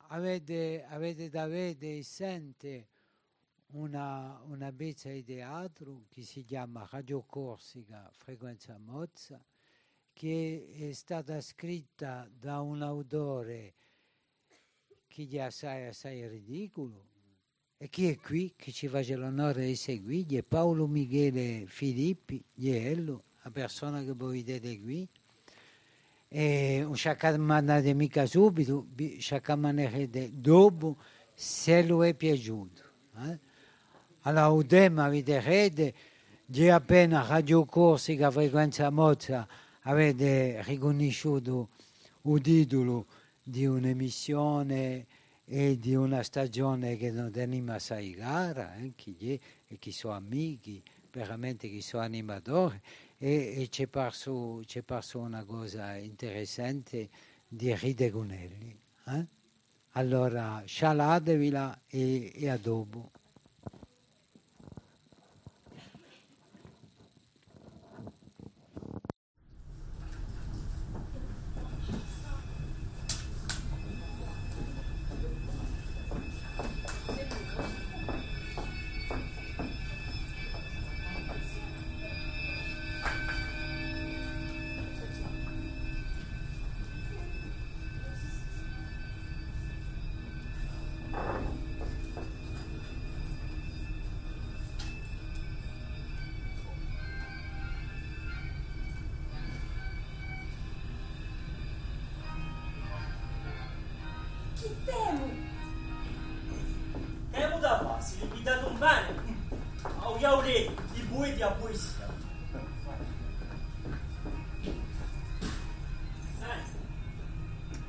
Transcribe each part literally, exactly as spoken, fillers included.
Avete, avete da vede è sente una, una pezza di teatru chì si chjama Radio Corsica, Frequenza Mozza, chì hè stata scritta da un autore chì hè assai, assai ridiculu, è chì hè quì, chì ci face l'onore d'esse quì, hè Paulu Michele Filippi, hè ellu, a persona chì vo videte quì. È ùn ci accamanate micca subitu, vi, ci accamanarete dopu, s'ellu hè piaciutu, eh? Allora, u tema, viderete, hè appena Radio Corsica Frequenza Mozza, avete ricunnisciutu u titulu di un'emissione è di una stagione chì no tenimu assai cara, eh, chì hè, è chì sò amichi, veramente chì sò animatori, è, è ci hè parsu, ci hè parsu una cosa interessante di ride cun elli, eh? Allora, scialatevila è, è à dopu. Chì femu? Chì emu da fà? S'ellu hè invitatu un bè, aulè, aulè, i pueti, a puesia. Senti,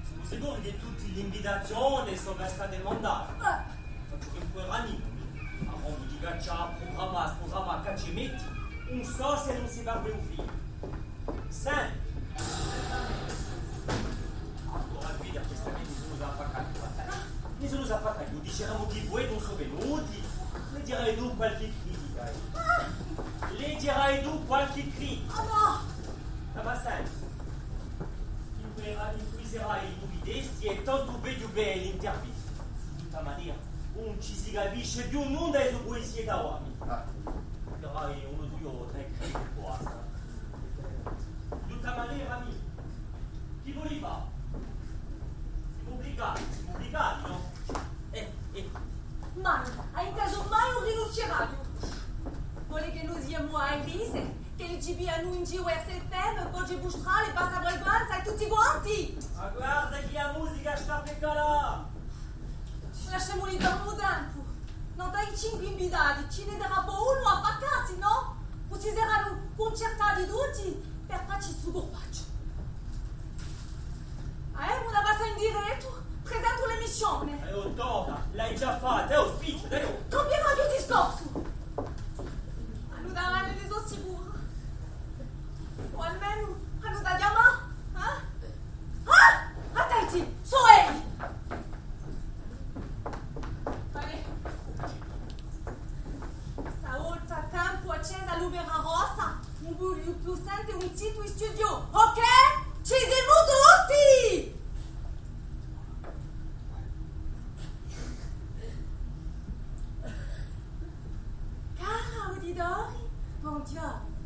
sò sicuru chì tutte l'invitazione sò state mandate. Eh. Facciu chì pudemu, ma quandu dicu caccià, prugramà, sprugramà, chì ci metti? Ùn sò s'ellu ùn si parla u figliu. Senti! Allora, vedi, à questa mi sò affacatu. Mi sò affacatu, diceramu chì i pueti ùn sò venuti, leghjerai tù qualchì critica, eh. Leghjerai tù qualchì critica. Ah, nò! Ma senti, impererai, impererai i tui testi è tantu vecu bè l'intervista. Di tutta manera, ùn ci si capisce più nunda di e so puesie d'avà. Ah. Però ùn li sò trè criticu quasi. Di tutta manera, mì, chì voli fà? Simu ubligati, simu ubligati, nò? Eh, eh. Mai, in casu mai ùn rinunceraghju. Vole chì no simu à e rise, ch'elli ci piglianu in giru R C F M, Voce Vustrale, Bassa Frequenza è tutti quanti? Ma guarda chì a musica stà per calà! Lasciamuli tantu tempu. Nant'à i cinque invitati, ci ne sarà po unu à affaccassi, nò? Cusì saranu cuncertati tutti per facci stu curpacciu. Avemu da passà in direttu, presentu l'emissione. Eh, o Tona, l'hai ghjà fatta, eh, o speech, dai, o. Cambierà u discorsu. Anu da vene, ne sò sicura. O almenu anu da chjamà, eh? Ah! Attenti, sò elli! Allez. Sta volta tempu à accesa l'umera rossa, ùn vogliu più sente un zitu in studio, ok? Ci simu tutti! Cari auditori, bonghjornu.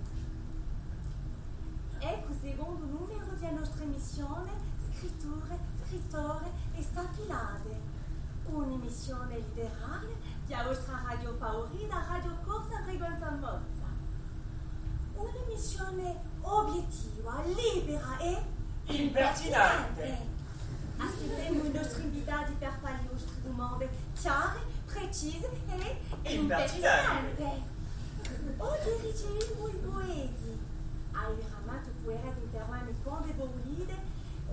Eccu u secondu numeru di a nostra emissione Scritture, Scrittore è Stampillate. Un'emissione literaria di a vostra radio faurita, Radio Corsa Frequenza Mozza. Un'emissione obiettiva, libera è impertinente. Aspittemu i nostri invitati per fà e vostre dumande chjare, precise è impertinente. Oghje ricevimu i pueti. Avete veramente u putere d'intervene quandu vo vulete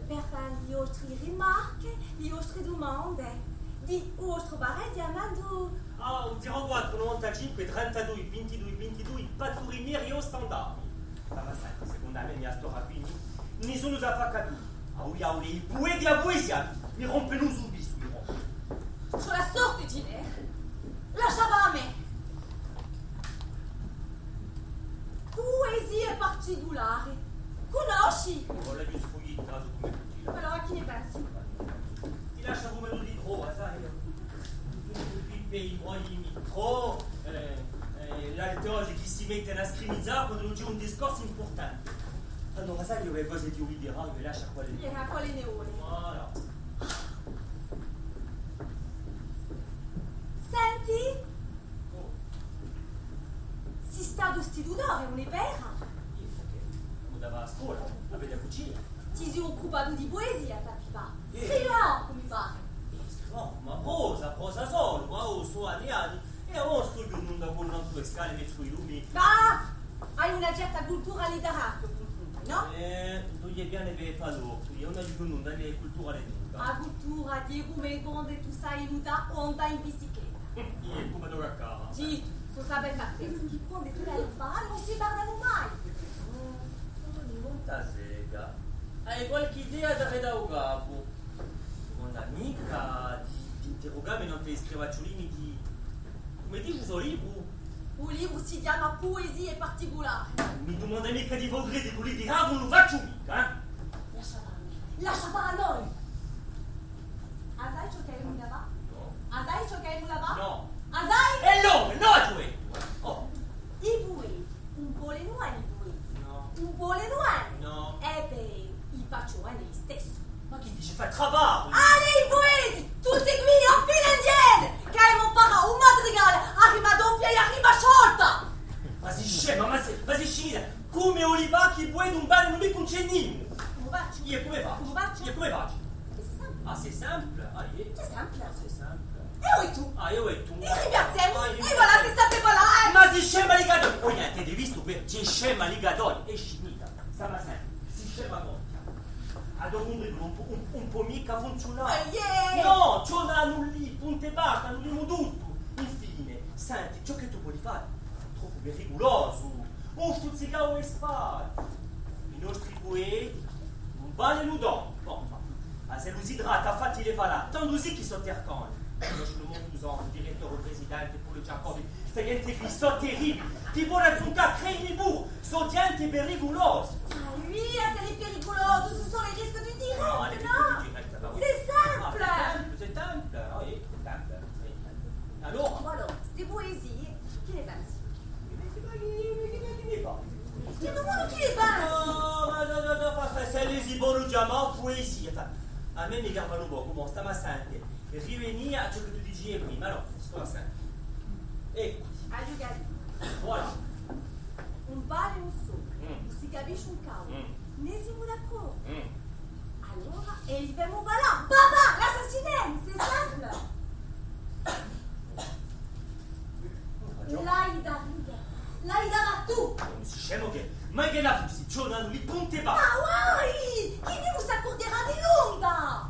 per fà e vostre rimarche, e vostre dumande. Dì u vostru parè chjamandu. Ah, u zeru quattru novantacinque trentadui vintidui vintidui, Patturinieri o Standardi. Ma senti, secondu à mè, mi a stu rapini, ni sò affaccati. Aulè, aulè, i pueti, a puesia, mi rompenu u visu, mi rompenu. Ci hè a sorte, Ginè. Lascia à mè. Puesie particulare. Cunnosci? Ùn l'aghju sfugliatu cum'è tutti. Allora, chì ne pensi? Ti lasciu cum'è tù ti trovi, sai, io. Pipè, i moi, i micro, eh, eh, l'altri chì si mettenu à scrimizà quandu ùn ci hè un discorsu impurtante. Allora, sai, io e cose di u literaru, le lasciu à quale... Eh, à quale ne vole. Voilà. Senti? Oh. Sì statu istitutore, ùn hè vera? Io, perchè? Andava à a scola, a bella cucina. Ti sì occupatu di puesia, tè, pipà? Eh. Scrivanu, mi pare. Eh, scrivanu, ma prosa, prosa solu, ma oh, sò anni è anni. È avà scrivu un nunda cù un altru scale, mettu i lumi. Ah! Hai una certa cultura literaria, nò? Eh, tù ghjè bè per fà l'ortu, io ùn aghju nunda, nè cultura nè nunda. A cultura, Diu, cum'è quandu tù sai nutà o andà in bicicletta. Iè, cum'è tocca à cà. Zittu, sò sapè per tè, chì quandu tù l'hai imparatu, ùn si perdenu mai. Mm, ogni volta sega. Hai qualchì idea da dà à u capu? Dumanda micca di, di interrugà mi nant'à i scrivacciulini di, cumu dici, stu libru? U libru si chjama Puesie particulare. Mi dumanda micca di fà u criticu literaru, ùn lu facciu micca, eh? Lascia fà à mè. Lascia fà à noi. A sai ciò ch'avemu da fà? Nò. A sai ciò ch'avemu da fà? Nò. A sai? È allora, nò, tù, eh! Oh. I pueti ùn volenu vene i pueti. Nò. Ùn volenu vene. Nò. È bè, i facciu vene listessu. Ma chì dici, fà travagliu? Allez, i pueti! Tutti quì, à fila indiana! Chì avemu imparatu un madrigale à rima doppia è à rima sciolta! Ma sì scema, ma sì, ma sì scema! Cum'è u li fà chì i pueti ùn valenu micca un centesimu? Cumu facciu? Iè, cumu facciu? Cumu facciu? Iè, cumu facciu? Chì hè simple. Ah, chì hè simple? Ah, iè. Chì hè simple? Ah, chì hè simple? È avà tù? Ah, è avà tù? È ripiazzemu. Ah, è voilà, chì hè simple, voilà, eh. Ma sì scema, ligatoi! Oh, niente, hai vistu, bè, chì hè scema, ligatoi, hè scimita. Stà à sente, sì scema, nò. Hà da cuntrulà ùn pò, ùn, ùn pò micca funziunà. Eh, iè! Nò, ci vole à annullà, puntu è basta, annullimu tuttu. Infine, senti, ciò chì tù voli fà hè troppu periculosu. Ùn stuzzicà e spalle. I nostri pueti ùn valenu tantu. Bon, ma, ma s'ellu si tratta, fatili falà, tandu sì chì sò tercani. Conoscu u mondu sanu, u direttore, u presidente, puru Giacobbi, sta ghjente quì sò terribili. Ti pò razzunà, credimi puru, sò ghjente periculosa. Ah, oui, ah, c'est les péricolosos, ce sont les risques du direct, non? Ah, les risques du direct, bah oui. C'est simple. Ah, c'est simple, c'est simple. Ah, oui, c'est simple, c'est simple. Allora? Bon, allora, ste puesie, chì ne pensi? Chì ne pensi? Chì ne pensi? Nò, ma nò, nò, nò, fà, fà, s'elli si ponu chjamà puesie, fà. À mè mi calma un pocu, bon, stà à sente. Rivenì à ciò chì tù dici prima, nò? Stà à sente. Eccu. Aghju capitu. Voilà. Ùn vale un soldu, mm, ùn si capisce un cavulu. Mm. Nè simu d'accordu. Mm. Allora, è li femu falà. Papà, l'assassinemu, c'est simple. L'hai da ridere. L'hai da fà tù. Ma sì scemu chì, ma chì la fussi, ci vole à annulà, puntu è basta. Ma guai! Chì Diu s'accurghjerà di l'onda!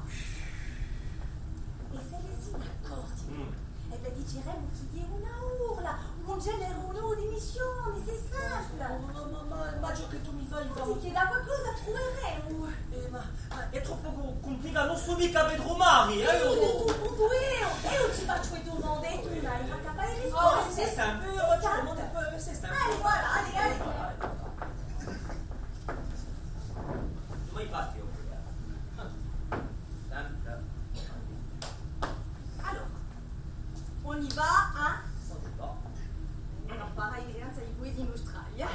È s'elli si n'accorghjenu? Mm. È bè, diceremu chì hè una burla, un generu di missioni, c'est simple. Ma, ma, ma, ma, ma ciò chì tù mi fai fà. Ti chiedu qualcosa, truveremu. Eh, ma, ma hè troppu cu-, cumplicatu, ùn sò micca Petru Mari, eh, eiu. Eiu, eiu, eiu ti facciu e dumande è tù mi fai fà e risposte. Oh, c'est simple, eiu facciu e dumande, eh, c'est simple. Allez, voilà, allez, allez. Dumande, dumande. Simple. Allora, on y va, hein? On y va. Allora, pareil, hè una di quelle in Australia.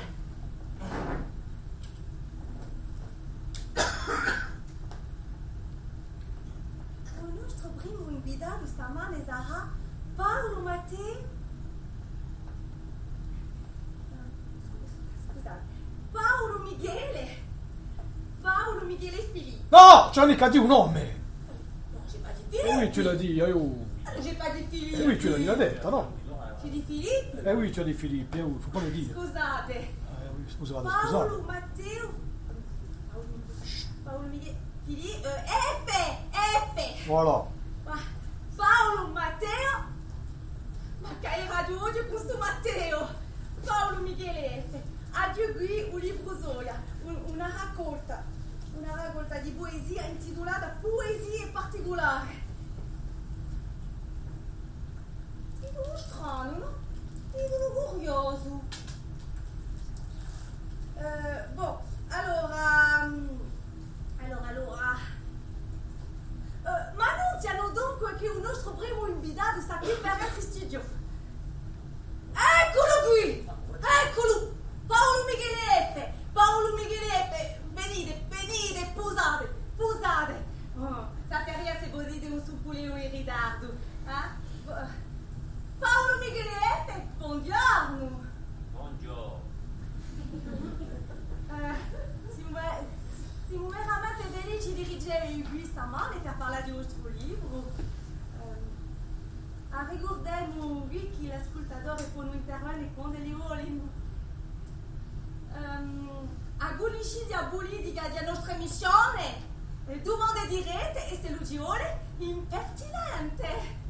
U nostru primu invitatu stamane sarà Paulu Matteu. Scusate. Paulu Michele. Paulu Michele Filippi. Nò! Ci hè micca à dì u nome! Non, j'ai pas dit Philippe. Eh oui, tu l'as dit, eh oh. Ah, j'ai pas dit Philippe. Eh oui, tu l'as dit, l'as dit, nò? J'ai dit Philippe. Eh oui, tu as dit Philippe, eh oh, faut pas le dire. Scusate. Eh oui, scusate, scusate. Paulu Matteu. Paulu, Paulu Michele. Filì, eh, F, F. Voilà. Ma, Paulu Matteu. Ma chì hè raghju oghje cù stu Matteu? Paulu Michele F. Aghju quì un libru soiu, un, una raccolta, una raccolta di puesia intitulata Puesie particulare. Titulu stranu, nò? Titulu curiosu. Eh, bon, allora, mm, allora, allora, di u vostru libru. Ehm, arricurdemu quì chì l'ascultatori ponu intervene quand'elli volenu. Ehm, a cunniscite a pulitica di a nostra emissione? Eh, dumande dirette è, s'ellu ci vole, impertinente.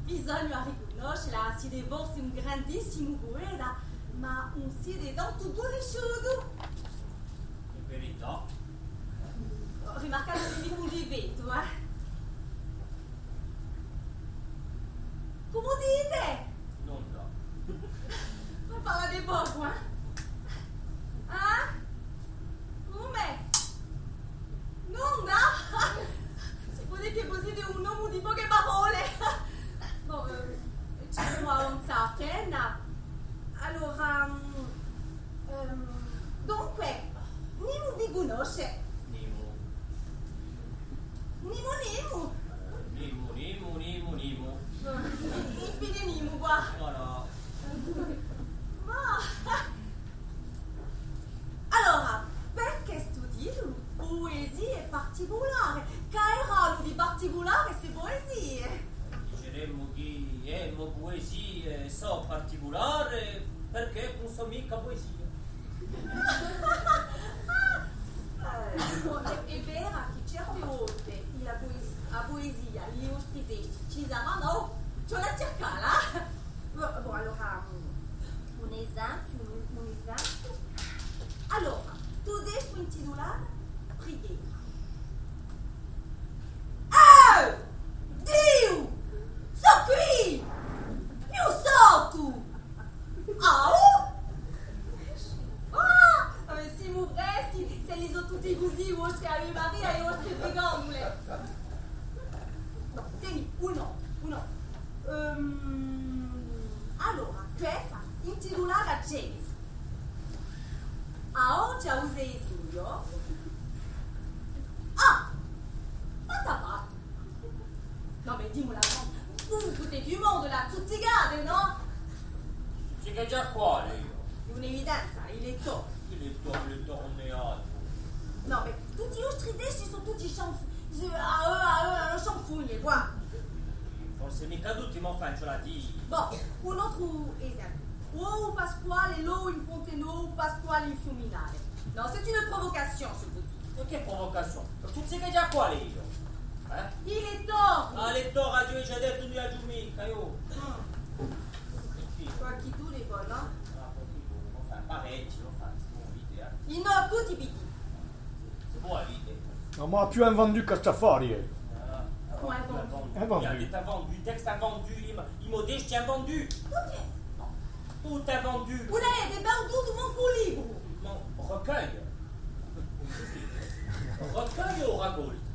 Bisogna ricunnoscela, site forse un grandissimu pueta, ma ùn site tantu cunnisciutu. Hè verità. Rimarcate chì mi cultivetu, eh? Cumu dite? Nunda. Ma parlate pocu, eh? Ah? Cumu? Nunda? Si pò dì chì vo site un omu di poche parolle. Bon, eh, ci semu avanzati, eh, nò? Allora, mm, ehm, dunque, Nimu vi cunnosce? Nimu. Nimu, Nimu. Nimu, Nimu, Nimu, Nimu. Infine Nimu, quà. Voilà. Ma, allora, perchè stu titulu, Puesie particulare? Chì era di particulare ste puesie? Diceremu chì, eh, e mo puesie sò particulare perchè ùn sò micca puesie. Eh, bon, hè, hè vera chì certe volte a pues-, a puesia, i vostri testi, ci sarà, nò? Ci vole à circalla. Bon, bon, allora, un esempiu, un, un esempiu. Allora, stu testu intitulatu Preghiera. Eh! Diu! Sò quì! Più sottu! Ah, oh! Ah! Ma simu presti, s'elli sò tutti cusì, i vostri Ave Maria è e vostre pregandule. Nò, teni, unu, unu. Ehm, allora, questa, intitulata Genesi. Ah, oghje a useghju eiu. Ah! Fatta fatta! Nò, ma dimmi una cosa, vo putete, o mondu, a zuzzicate, nò? Zuzzicheghjà quale eiu? Hè un'evidenza, i lettori. I lettori, i lettori ùn hè altru. Nò, ma tutti i vostri testi sò tutti scianf-, ah, ah, ah, scianfugne, quà. Forse micca tutti, ma enfin, ci vole à dì. Bon, un altru esempiu. Ovu Pasquale, l'ovu in Ponte Novu, Pasquale in Fiuminale. Non, c'est une provocation, ce petit. Ma chì pruvucazione? Zuzzicheghjà quale eiu? Eh? I lettori! Ah, lettori, aghju digià dettu, ùn li aghju micca, eiu. Mm. Qualchidunu, nò? Ah, qualchidunu, enfin, parechji, enfin, ùn vidi, eh. Innò, tutti picchì. Si pò avè. Nò, ma più invendus chè st'affari, eh. Ah, più invendus. Invendus. Mì hà dettu invendus, i testi invendus, i mo-, i mo testi invendus. Tutti. Tutti invendus. Ùn avete vendutu mancu un libru. Ma recueil. Recueil o racolta?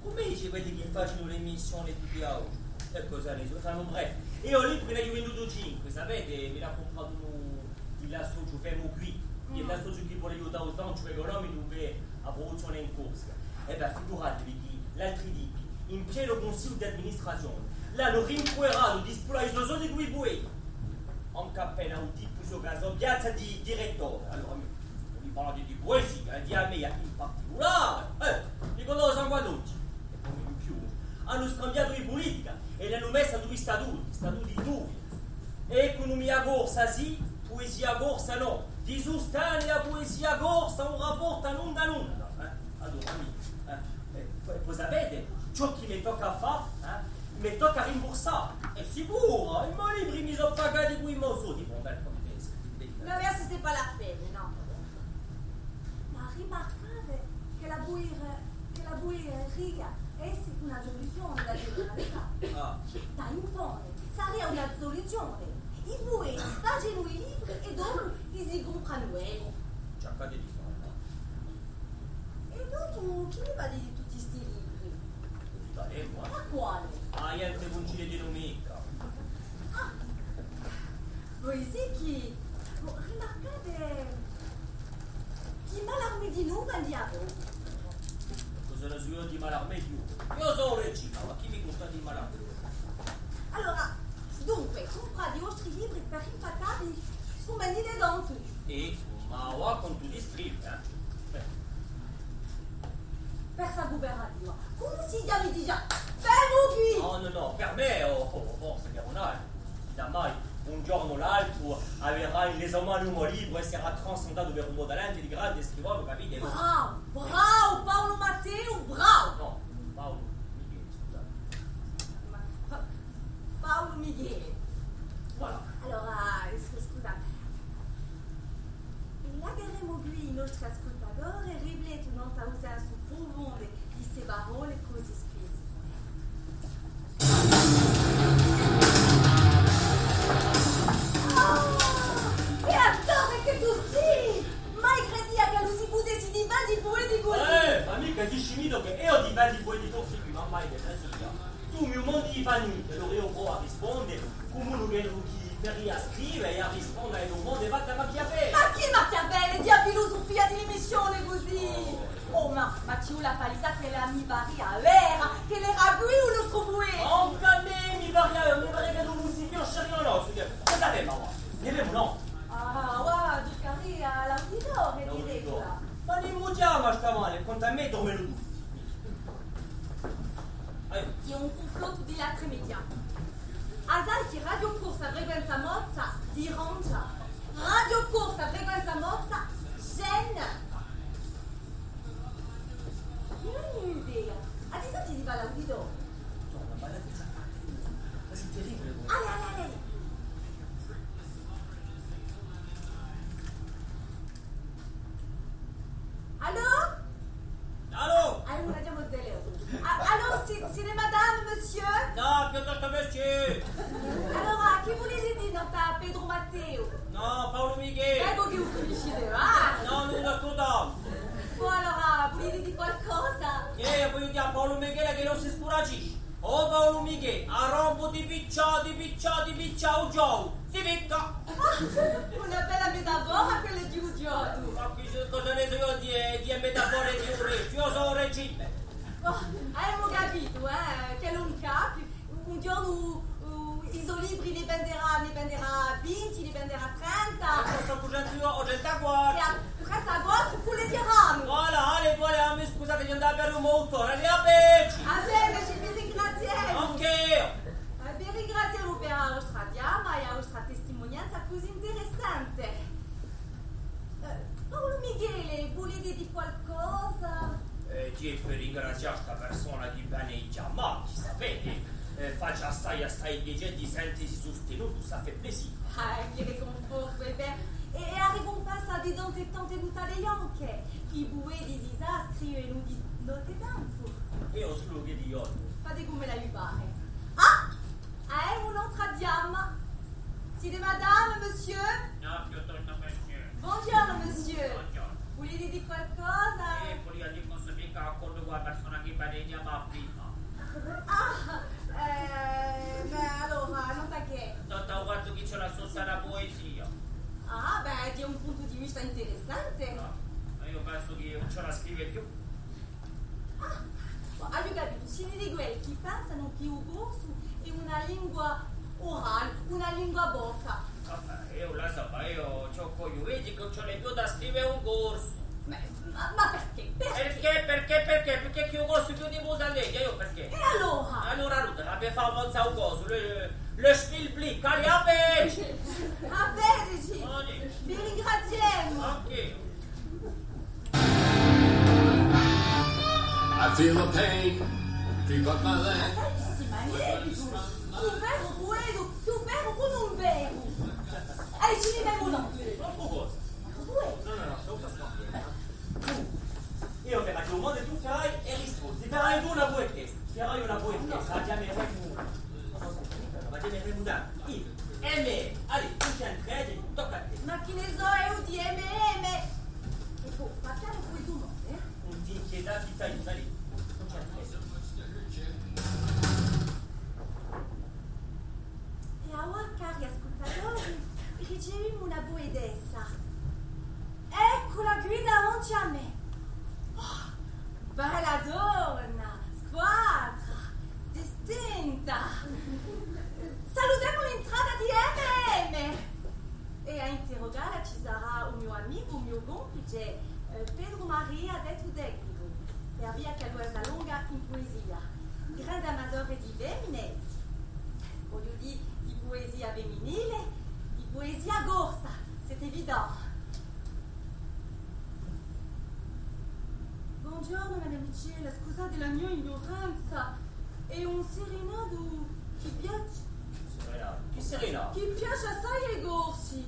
Cum'è ci vedi chì facenu l'emissione di Piau? È cosa ne sò? Enfin, bon, bref. Eiu libri n'aghju vendutu cinque, sapete? Mi l'hà cumpratu unu di l'associu Fermu Quì, chì hè l'associu chì vole aiutà u slanziu ecunomicu per a pruduzzione in Corsica. È bè, figuratevi chì l'altri dì, in pienu cunsigliu d'amministrazione, l'anu rimprumutu di spulà i so soldi cù i pueti. Ancu appena u tippu si hè cascatu in piazza di direttore. Allora, mì, mi parlate di puesia, eh, di a mia in particulare. Eh, Nicolò Sanguadocci. È po in più, anu scambiatu di pulitica è l'anu messu à dui statuti, statuti dui. Ecunumia corsa sì, puesia corsa nò. Disustannu a puesia corsa, ùn rapporta nunda à nunda. Eh? Allora, mì, eh, eh, po, po sapete, ciò chì mi tocca à fà, eh? Mi tocca à rimbursà. Hè sicuru, i mo libri mi sò pagati cù i mo soldi, bon, bè, cum'è dì. Non, mais c'est pas la peine, nò. Ma rimarcate chì a puesia, chì a puesia hè una soluzione da generalità. Ah. Da impone, saria una soluzione. I pueti facenu i libri è dopu i si cumpranu elli. Circate di fà, nò? È dopu, chì ni fate di tutti sti libri? Li valemu, eh? Ma quale? Ah, niente, ùn ci li tenu micca. Ah. Voi sì chì, oh, rimarcate chì Mallarmé di novu, quandu hè a voce? Cosa ne sò eiu di Mallarmé di novu? Eiu sò u regime, ma chì mi cuntate di Mallarmé? Allora, dunque, cumprate i vostri libri per rimpattà vi, cum'è dite tantu. È, ma avà contu di scrive, eh? Eh, Per sta cuuperativa. Cumu si chjama, digià? Fermu quì! Nò, nò, nò, per mè, o, o, o forse per un altru. Chissà mai, un ghjornu o l'altru, averà in e so mani un mo libru è sarà trasmutatu per un mo talentu di grande scrivanu, capite? Bravu, bravu, Paulu Matteu, bravu! Nò, Paulu Micheli, scusate. Ma, Pa-, Paulu Micheli. Voilà. Allora, scu-, scusate. È lasseremu quì i nostri ascultatori riflette nant'à u sensu prufondu di ste parolle cusì spesse. Ah! È allora chì tù sì! Mai credia ch'ellu si pudessi difende i pueti cusì! Eh, ma micca dici micca chì eiu difendu i pueti corsi quì, ma mai chì pensi. Tù mi mandi i panini, allora eiu provu à risponde, cum'è unu chì, chì feria à scrive è à risponde à e dumande fatte à Machiavelli. Ma chì Machiavelli? Di a filusufia di l'emissione cusì! Oh, ma, ma ci vole à palisà ch'ella mi paria vera, ch'ellu era quì u nostru pueta! Ancu à mè mi paria, mi pare chì ùn si conosce micca, nò, chì, chì sapemu avà? Ne avemu, nò? Ah, avà, toccaria à l'auditori di regula. Ma ùn li chjama stamane, quant'à mè dormenu tutti. Aiò. Hè un cumplottu di l'altri media. A sai chì Radio Corse Frequenza Mozza, di Francia. Radio Corse Frequenza Mozza, Gênes. Ùn aghju un'idea. Avete sentita di parlà di dò? Madonna, ma chì sò fatte? Ma sò terribile, voi. Allez, allez, allez, allez. Allô? Allô? Ah, ùn la chjama di telefono. Ah, allô, c'est, c'est madame, monsieur? Nò, piuttostu monsieur. Allora, chì vulete dì nant'à Petru Matteu? Nò, Paulu Micheli. Eccu chì ùn finisce, ah! Nò, ùn l'ascultemu. Bon, allora, vulete dì qualcosa? Eh, vogliu dì à Paulu Micheli chì ùn si scuragisce. O Paulu Micheli, à rompu di picciò, di picciò, di picciò, u ghjocu, si ficca! Ah, una bella metafora quella di u ghjocu. Ma chì cosa ne sò eiu di, di metafore di u restu? Eiu sò u regime. Oh, avemu capitu, eh, ch'ellu ùn capi. Un ghjornu, eh, i so libri ne venderà, ne venderà vinti, ne venderà trenta. È quessu cù trenta, o trentaquattru. È à trentaquattru, quale dirannu? Voilà, allez, voilà, mi scusate, eiu andava à vede u mo autore, allez, à vedeci! À vedeci, vi ringraziemu! Ancu eiu! Eh, vi ringraziemu per a vostra chjama è a vostra testimunianza cusì interessante. Eh, Paulu Micheli, vulete dì qualcosa? Eh, ghjè per ringrazià sta persona chì vene à chjamà, chì sapete, eh, face assai, assai piacè di sentesi sustenutu, ça fait plaisir. Ah, vi riconfortu, è bè, è, è a ricumpensa di tante è tante nuttate bianche, chì i pueti, si sà, scrivenu di notte tempu. È eiu solu chì di ghjornu. Fate cum'ella vi pare. Ah! Ah, avemu un'altra chjama. Site madame, monsieur? Nò, piuttostu monsieur. Bonghjornu, monsieur. Bonghjornu. Vulete dì qualcosa? Eh, vulia dì chì ùn sò micca d'accordu cù a persona chì vene à chjamà prima. Ah, eh, bè, allora, nant'à chè? Nant'à u fattu chì ci vole à sustene a puesia. Ah, bè, di un puntu di vista interessante. Ah, ma eiu pensu chì ùn ci vole à scrive più. Ah, aghju capitu, site di quelli chì pensanu chì u corsu hè una lingua orale, una lingua bocca. Vabbè, eiu la sò, ma eiu ciò ch'o vogliu vede chì ùn ci vole più da scrive in corsu. Ma, ma, ma perchè? Perchè? Perchè, perchè, perchè? Perchè chì u corsu chì ùn si pò leghje, eiu perchè? È allora? Allora, allora, aghju da fà avanzà u cosu, le, le schpilblick, allez, à vedeci! À vedeci! Allez. Vi ringraziemu! Ok. I feel the pain. Feel got my leg. Sai chì sì magnificu! Più bellu ch'è, più bellu ch'è un bellu! È ci ne vemu noi! Ma cosa? Ma cosa? Nò, nò, nò, sta cosa sta bè. Eiu ti facciu e dumande, tù farai e rispondi. Farai tù una puetessa, farai una puetessa, a chjameremu, a chjameremu da M M. Allez, cuncentrati, tocca à tè. Ma chì ne sò eiu di M M? Eccu, ma chjama puru tù, nò? Eh? Ùn t'inchietà, chì t'aiutu, allez, cuncentrati. È avà, cari ascultatori, ricevimu una puetessa. Eccula quì davanti à mè. Oh, bella donna, squadra, distinta. Salutemu l'intrata di M M. È à interrugalla ci sarà u mo amicu, u mo cumplice, eh, Petru Maria, dettu tecnicu. È avia qualcosa longa in puesia. Grande amatore di femmine, vogliu dì, di puesia femminile, di puesia corsa, c'est évident. Bonghjornu, madamicella, scusate la mio ignuranza, hè un sirinatu chì piace. Sirinatu? Chì sirinatu? Chì piace assai à i Corsi.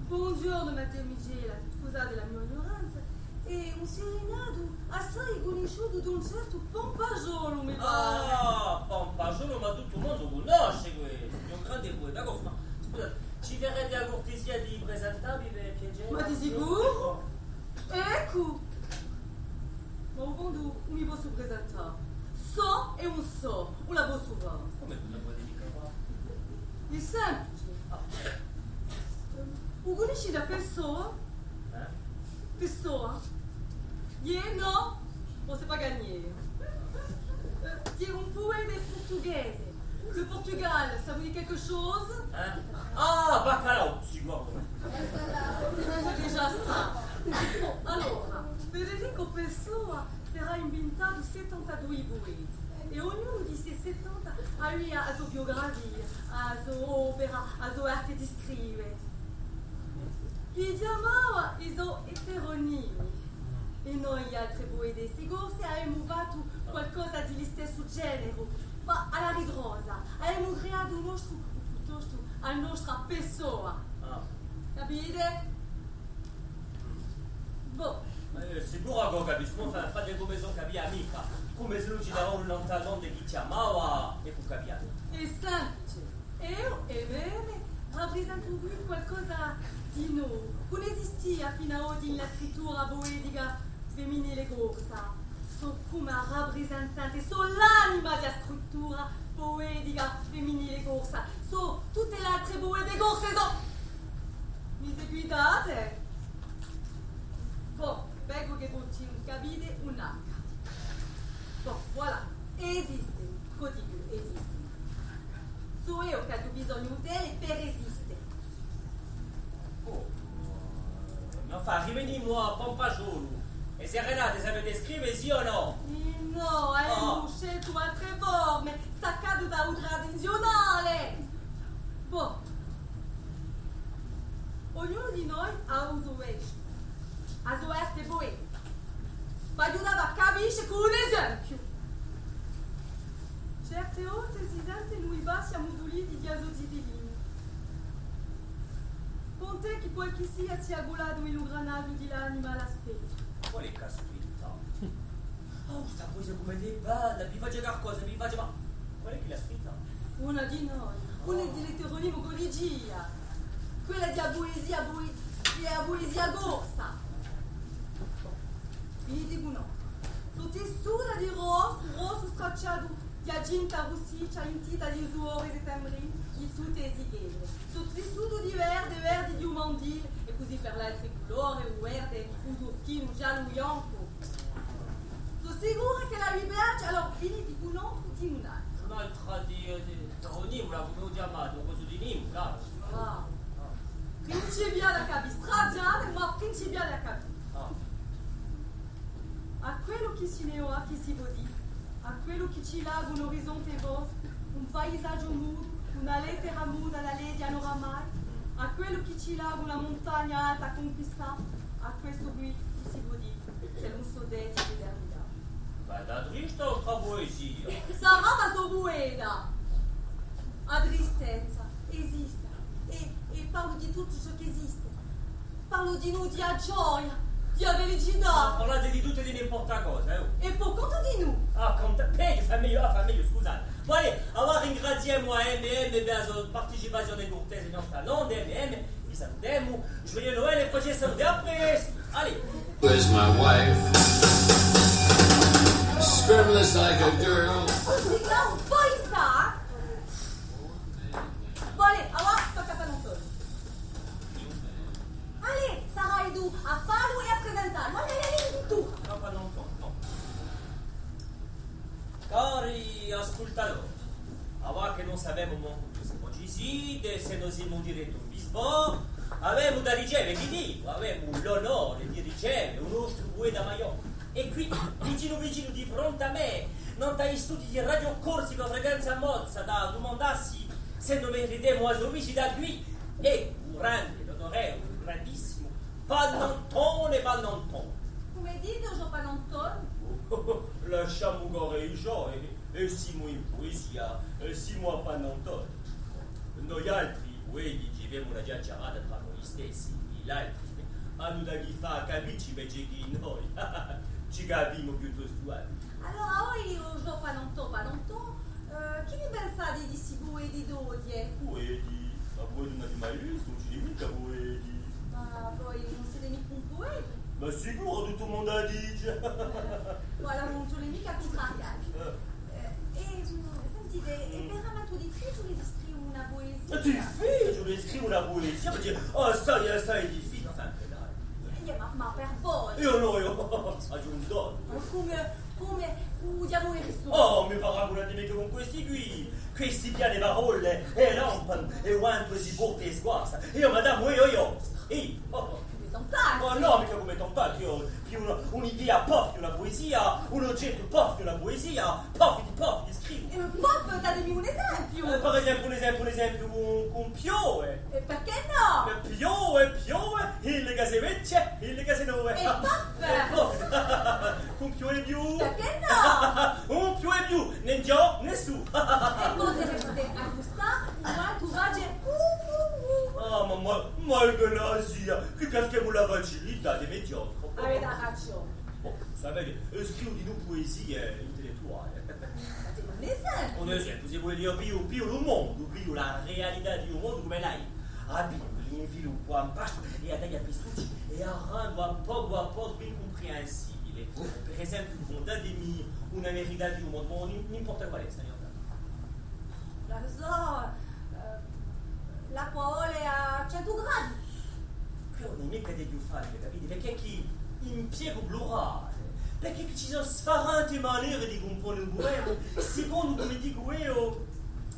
Bonghjornu, madamicella, scusate la mio ignuranza, hè un sirinatu assai cunnisciutu d'un certu Pampasgiolu, mi pare. Ah, Pampasgiolu, ma tuttu u mondu u cunnosce questu, hè un grande pueta corsu. Ma scusate, ci farete a curtesia di presentavvi per piacere? Ma di sicuru! Eccu! Ma u contu, ùn mi possu presentà. Sò è ùn sò, ùn la possu fà. Cumu ùn la pò micca fà? Hè simplice. Ah. U cunniscite à Pessoa? Eh? Pessoa? Iè, nò? Bon, c'est pas gagné. Euh, hè un pueta purtughese. Le Portugal, ça vous dit quelque chose? Eh? Ah, Bacalhau, sicuru. C'est déjà ça. Bon, allora, Federico Pessoa s'era inventatu settantadui pueti, è ognunu di sti settanta avia a so biografia, a so opera, a so arte di scrive. I chjamava i so eteronimi. È noi altri puetessi corsi avemu fattu qualcosa di listessu generu, ma à a ritrosa, avemu creatu u nostru, o piuttostu, a nostra Pessoa. Ah. Capite? Bon. Eh, sicuru ch'o capiscu, ma fate cum'è s'o capia micca, cum'è s'ellu ci dava un nome à u nome chì chjamava, è po capia. Hè simplice. Eiu, è bè, raprisentu quì qualcosa di novu, chì ùn esistia finu à oghje in a scrittura puetica femminile corsa. Sò cum'è a raprisentante, sò l'anima di a scrittura puetica femminile corsa, sò tutte l'altre puete corse, sò... Mi seguitate? Bon, vecu chì voi ùn capite un H. Bon, voilà, esiste, così esiste. Sò eiu chì aghju bisognu d'elle per esiste. Oh, ma fà, rivenimu à Pampasgiolu. È sirinate, sapete scrive, sì o nò? Eh nò, eh, ah, avemu sceltu altre forme, staccatu da u tradiziunale. Bon. Ognunu di noi hà u so vesciu, a so arte puetica. V'aiutava à capisce cù un esempiu. Certe volte si sentenu i passi ammuduliti di a so zitellina. Quant'hè chì qualchissia sia cullatu in u granaghju di l'anima à l'aspettu? Quale caspita? Oh, sta puesia cum'ella hè bella, mi face qualcosa, mi face, ma quale hè chì l'hà scritta? Una di noi, una di l'eteronimu ch'o dicia, quella di a puesia, pue-, di a puesia corsa. Vi dicu nò. Sò tissuta di rossu, rossu stracciatu di a tinta russiccia intinta di u sudore settembrinu di tutte e sichelle. Sò tissutu di verde, verde di u mandile, è cusì per l'altre culore, u verde, u turchinu, u giallu, u biancu. Sò sicura ch'ella vi piace, allora vi dicu nò, dì un'altra. Un'altra di, di, di Nicola, cumu u chjamate, u cosu di Nicola? Ah. Principiate à capì, straziate, ma principiate à capì. Ah. À quellu chì si ne và, chì si pò dì, à quellu chì ci laca un orizonte vastu, un paisaghju mutu, una lettera muta da leghje oramai, à quellu chì ci laca una muntagna alta à cunquistà, à questu quì chì si pò dì, ch'ellu ùn sò detti d'eternità. Bella trista a vostra puesia. Sarà, ma sò pueta. A tristezza esiste, è, è parlu di tuttu ciò ch'esiste. Parlu dinù, di a gioia, di a felicità. Parlate di tuttu è di n'importa cosa, eh. È po contu dinù. Ah, contu, peghju, fà megliu, ah, fà megliu, scusate. Bon, allez, allora ringraziemu à M M per a so participazione curtese in a nostra nonde, M M, vi salutemu, joyeux Noël è po ci salutemu, à prestu. Allez. Where's my wife? Scribbles like a girl. Cusì, ùn pò stà. Bon, allez, avà tocca à Papa Antone. Allez, sarai tù à fallu è à presentallu. Allez, allez, allez, tù. Papa Antone, nò. Cari ascultatori, avà chì ùn sapemu mancu più s'è vo ci site, s'è no simu in direttu in Bisbò, avemu da riceve, chì dicu, avemu l'onore di riceve u nostru pueta maiò. È quì, vicinu vicinu di fronte à mè, nant'à i studii di Radio Corsica Frequenza Mozza, da dumandassi s'è no meritemu a so visita quì, è, u grande, l'onorevole, u grandissimu Panantone Panantone. Cumu dite, o sgiò Panantone? Lasciamu corre i sgiò, eh. È simu in puesia, è simu à Panantone. Noi altri, pueti, ci femu una chjachjarata trà noi stessi, è l'altri anu da chì fà à capicci megliu chè noi. Ci capimu piuttostu, eh. Allora, voi, o sgiò Panantò, Panantò, eh, chì ni pensate di sti pueti d'oghje? Pueti? Ma pueti ùn n'aghju mai vistu, ùn ci n'hè micca pueti. Ma voi ùn site micca un pueta? Ma sicuru, tuttu u mondu a dice. Eh, voilà, ùn ci vole micca à cuntrarià. Eh. Eh, è, mm, sentite, hè veramente difficiule di scrive una puesia? Hè difficiule di scrive una puesia, perchè, oh, assai, assai difficiule, enfin, dai. Eh, ma, ma per voi? Eiu nò, eiu, aghju un donu. Ma cumu, cumu, u diavulu hè ristu? Oh, mi paragunate micca cun questi quì. Questi piane parolle, è lampanu, è vantu, è si porta è sguazza. Eiu, madama, eiu, eiu, eiu. Oh. Cum'è Tantale. Oh nò, micca cum'è Tantale, eiu, più una, un'idea pò fà una puesia, un ogettu pò fà una puesia, pò fà, pò fà, scrivu. È pò, datemi un esempiu. Eh, per esempiu, un esempiu, un esempiu, cun, cun piove. È perchè nò? Eh, piove, piove, e le case vechje, e le case nove. È pò? È pò, ùn piove più. Perchè nò? Ùn piove più, nè in ghjò, nè in sù. È pò, deve, deve aghjustà, quandu face, uh, uh, uh. Ah, ma, ma, ma chì grazzia, chì cascemu la facilità di mediocre. Avete ragione. Bon, sapete, eh, scrivu dinù puesie intellettuale. Ma un esempiu. Un esempiu, si vole dì, eiu pigliu, pigliu u mondu, pigliu a realità di u mondu cum'ella hè. A pigliu, l'infilu quì in pastu è a tagliu à pistucci è a rendu à pocu à pocu incumprensibile. Per esempiu, datemi una verità di u mondu, ùn, ùn importa quale, sta verità. Ùn la sò, eh, l'acqua bolle à centu gradi. Quì ùn hè micca di più faciule, capite? Perchè chì impiegu plurale, perchè chì ci sò sfarente manere di cumpone un puema, sicondu, cum'è dicu eiu,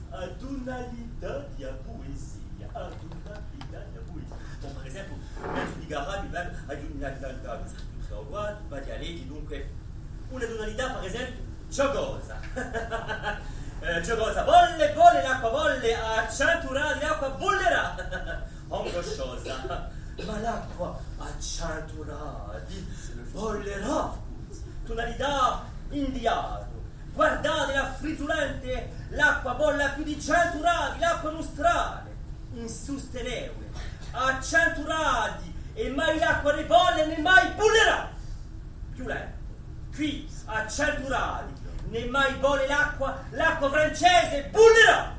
a tunalità di a puesia, a tunalità di a puesia. Bon, per esempiu, in mezu di Carabi, bè, aghju una tunalità, trè o quattru, ma dialetti, dunque, una tunalità, per esempiu, ghjocosa. Eh, ghjocosa. Bolle, bolle, l'acqua bolle, à centu gradi l'acqua bullerà. Angosciosa. Ma l'acqua à centu gradi bullerà. Tunalità indiana. Guardate la frizzulante, l'acqua bolle à più di centu gradi, l'acqua nustrale, insustenibule, à centu gradi, è mai l'acqua nè bolle nè mai bullerà. Più lente, quì, à centu gradi, nè mai bolle l'acqua, l'acqua francese bullerà.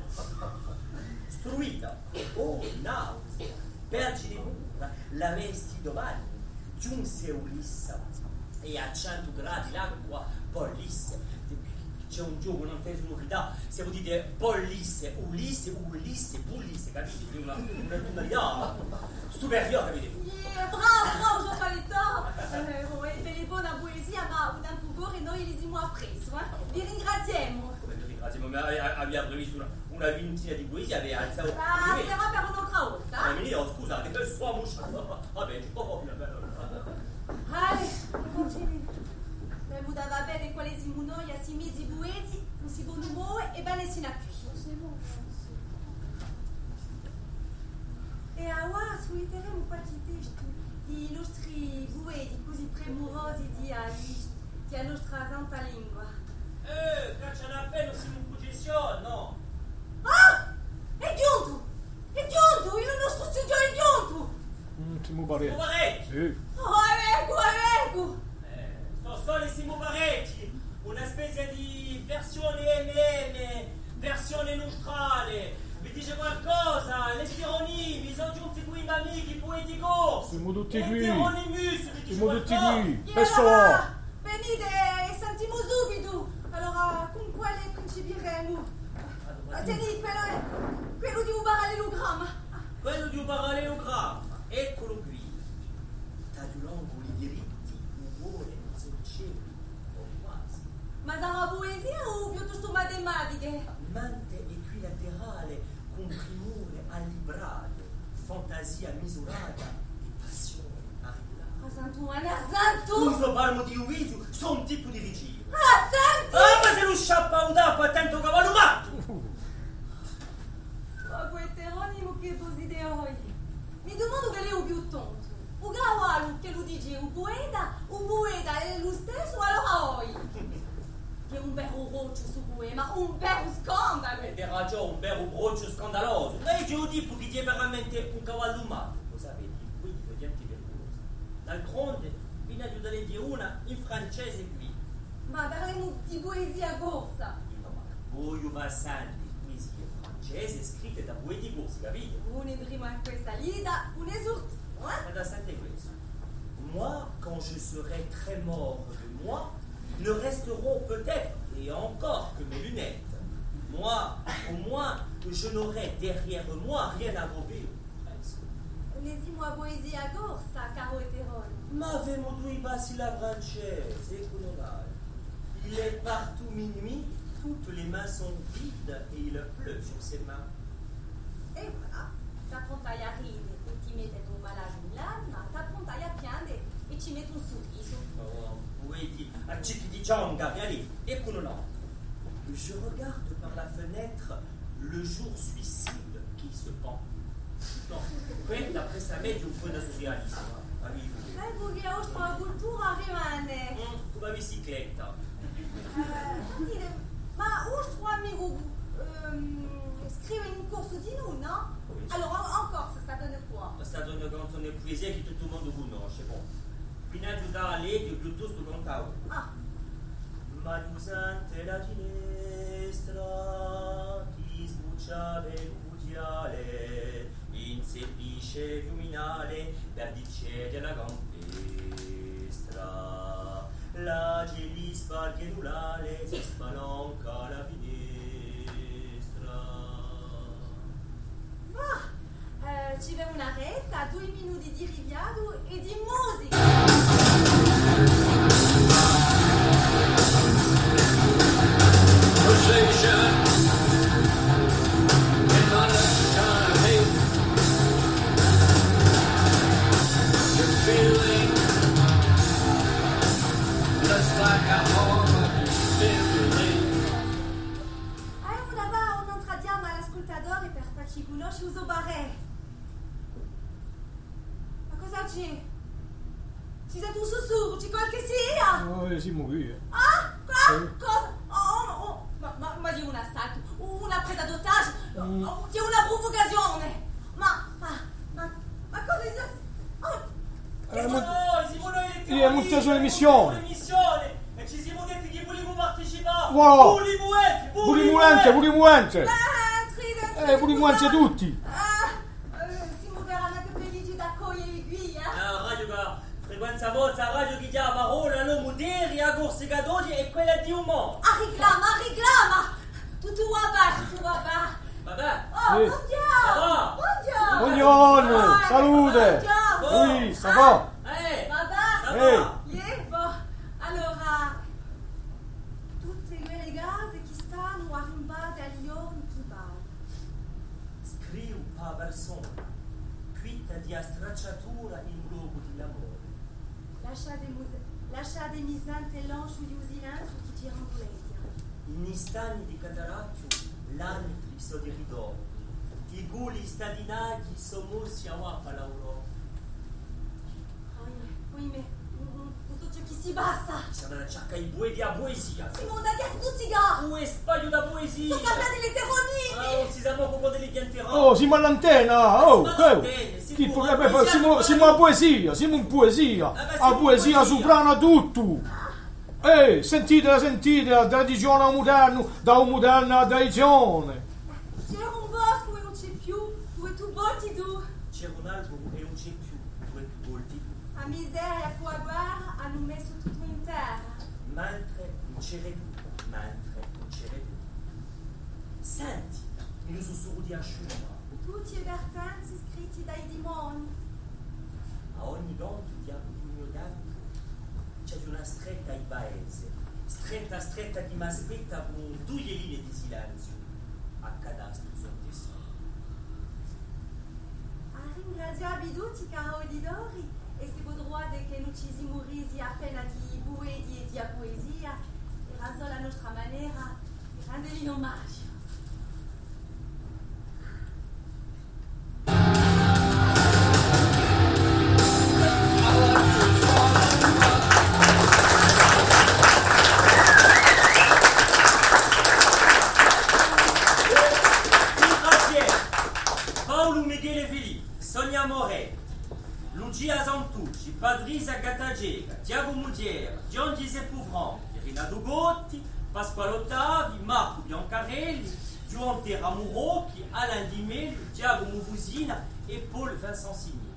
Struita, oh nausea, vergine pura, l'avesti domani, ghjunse Ulisse, è à centu gradi l'acqua bullisse. Ci hè un ghjocu, ùn intesu nulla, s'è vo dite bullisse, Ulisse, Ulisse, bullisse, capite? Hè una, una tunalità superiore, capite? Eh, bravu, bravu, Jean-Paletò! Eh, oh, hè bella è bona a puesia, ma u tempu corre, noi li simu appressu, eh? Vi ringraziemu! Cum'è vi ringraziemu? Ma a-, a-, avia previstu una, una vintina di puesie, avia alzatu. Ah, sarà per un'altra volta, eh? Ma mi dicu, scusate, chì sò amusciatu. Và bè, ci vole una bella. Allez, cuntinuemu. Avemu da vede quale simu noi, à sti mezi pueti, ùn si ponu move, è bè, sinu à quì. È avà suiteremu qualchì testu di i nostri pueti cusì premurosi di a, di a nostra santa lingua. Eh, caccia appena, simu in prucessione, nò? Ah! Hè ghjuntu! Hè ghjuntu! In u nostru studiu hè ghjuntu! Mm, simu parechji. Simu parechji? Sì. Oh, eccu, eccu! Eh, sò soli, simu parechji. Una spezia di versione M M, versione nustrale. Vi dice qualcosa? L'eteronimi, sò ghjunti quì i m'amichi pueti corsi. Simu tutti quì. Eteronimus, vi dice qualcosa? Simu tutti quì. È allora, venite è sentimu subitu. Allora, cun quale principieremu? Allora, tenite, quellu hè, quellu di u parallelugramma. Quellu di u parallelugramma, ecculu quì. T'aghju longu li diritti, u core, u cervellu, o quasi. Ma sarà puesia o piuttostu matematiche? Mente equilaterale, cun primore allibratu, fantasia misurata è passione arreculata. Ma santu, ma santu! Scusa, palmu di u viziu, sò un tippu di rigiru. Attenti! Ah, ma s'ellu sciappa u tappu, attenti à u cavallu mattu! Ma què Ghjeronimu, chì vo site voi? Mi dumandu quale hè u più tontu, u cavallu chì lu dice u pueta, u pueta hè lu stessu, allora voi. Hè un veru brocciu stu pueta, un veru scandalu! Avete ragiò, un veru brocciu scandalosu. Ma eiu u dicu chì hè veramente un cavallu mattu, u sapete, quindi sò ghjente periculosa. D'altronde, vi n'aghju da leghje una in francese quì. Ma parlemu di puesia corsa. Innò, ma vogliu fà sente puesie francese scritte da pueti corsi, capite? Una prima chì hè salita, una hè surtita, eh? Fate à sente questu. Moi, quand je serai très mort de moi, ne resteront peut-être, et encore, que mes lunettes. Moi, au moins, je n'aurai derrière moi rien à gober. Leghjimu a puesia corsa, caru Eterone. Ma avemu dui passi à a francese, eccu noi. Il est partout minuit, toutes les mains sont vides et il pleut sur ses mains. Et voilà, t'appronti à ride è ti metti un malagiu in l'anima, t'appronti à pianghje è ti metti un surrisu. Oh, vedi, à cicchi di cianghja, allez, eccu noi. Je regarde par la fenêtre le jour suicide qui se pend. Nò, quì, d'après à mè, hè un poeta surrealista, eh. Amicu. Eccu chì a vostra cultura rimane. Mm, cum'è a bicicletta. Eh, sentite, ma u vostru amicu, ehm, scrive in corsu dinù, nò? Allora, in corsu, ça donne quoi? Ça donne quand on est puesia chì tuttu u mondu cunnosce, bon. Quì n'aghju da leghje piuttostu cantà. Ah. Ma lucente la finestra, chì sbuccia per u pughjale, in semplice fiuminale, per dicere la campestra. L'aghju di sparghje l'ulale, si spalanca la finestra. Bah! Eh, ci vole un'aretta, dui minuti di ripiantu è di musica. Avemu da fà un'antra chjama à l'ascultatori per facci cunnosce u so parè. Ma cosa ci hè? Si sente un sussurru, ci hè qualchissia? Nò, eh, simu quì, eh. Ah! Qua? Sì. Cosa? Oh, oh, oh, ma, ma, ma ci hè un assaltu, una presa d'otaggio, oh, ci hè una pruvucazione. Ma, ma, ma, ma cosa si... Oh! Eh, simu noi, simu noi di... Eiu aghju muntatu l'emissione. L'emissione. È ci simu detti chì vulimu participà. Voilà. Vulimu ente, vulimu ente, vulimu ente. Eh, entrite, entrite, eh, vulimu ente tutti. Eh, eh, simu veramente felici d'accoglie vi quì, eh. Ah, a radio chì frequenza a voce, a radio chì dà a parolla à l'omu d'eri, a Corsica d'oghje è quella di dumane. A riclama, a riclama! Tuttu và bè, tuttu và bè. Và bè. Oh, eh, bonghjornu! Ça va? Bonghjornu! Bonghjornu! Ah, salute! Bonghjornu! Oui, ça va? Eh! Và bè? Ça va? Eh! Iè, bon. Allora, tutte quelle case chì stanu arrimbate à i ghjorni chì vanu. Scrivu pà a persona, quitta di a stracciatura in locu di l'amore. Lasciatemi, lasciatemi sente l'ansiu di u silenziu chì ci ranguleghja. In i stagni di Cataracciu l'anitri sò di ritornu, i culi stadinati sò mossi avà pà l'aurora. Oimè, oimè, ùn, ùn, ùn sò ciò chì si passa. S'anu da circà i pueti di a puesia. Simu andati à stuzzicà. U spaghju di a puesia. Sò cambiati l'eteronimi. Ah, ùn si sà mancu quandu li pianterà. Oh, simu à l'antenna, oh, simu à l'antenna, eh, simu, simu à a puesia, simu in puesia. Eh bè, a puesia suprana tuttu. Eh, sentitela, sentitela, a tradizione à u mudernu, da u mudernu à a tradizione. C'era un boscu è ùn ci hè più, duve tù volti tù. C'era un alburu è ùn ci hè più, duve tù volti tù. A miseria cù a guerra anu messu tuttu in terra. Mentre ùn c'era tù, mentre ùn c'era tù. Senti, mi lu sussurru di a sciura. Tutti i vertenzi scritti da i dimoni. À ogni cantu di u mio tempu ci hè una stretta à i paesi, stretta, stretta chì m'aspetta cù duie linee di silenziu à cadastru sottu. À ringrazià vi tutti, cari uditori, È s'è vo truvate chì no ci simu risi appena di pueti è di a puesia, era sola a nostra manera di rendeli omagiu. Paulu Michele Filippi, Sonia Morelli, Lucia Santucci, Patrizia Gattaceca, Ghjacumu Thiers, Ghjuvan Ghjiseppu Franchi, Rinatu Cotti, Pasquale Ottavi, Marcu Biancarelli, Ghjuvan Teramu Rocchi, Alain Di Meglio, Ghjacumu Fusina è Paul Vincent Signier.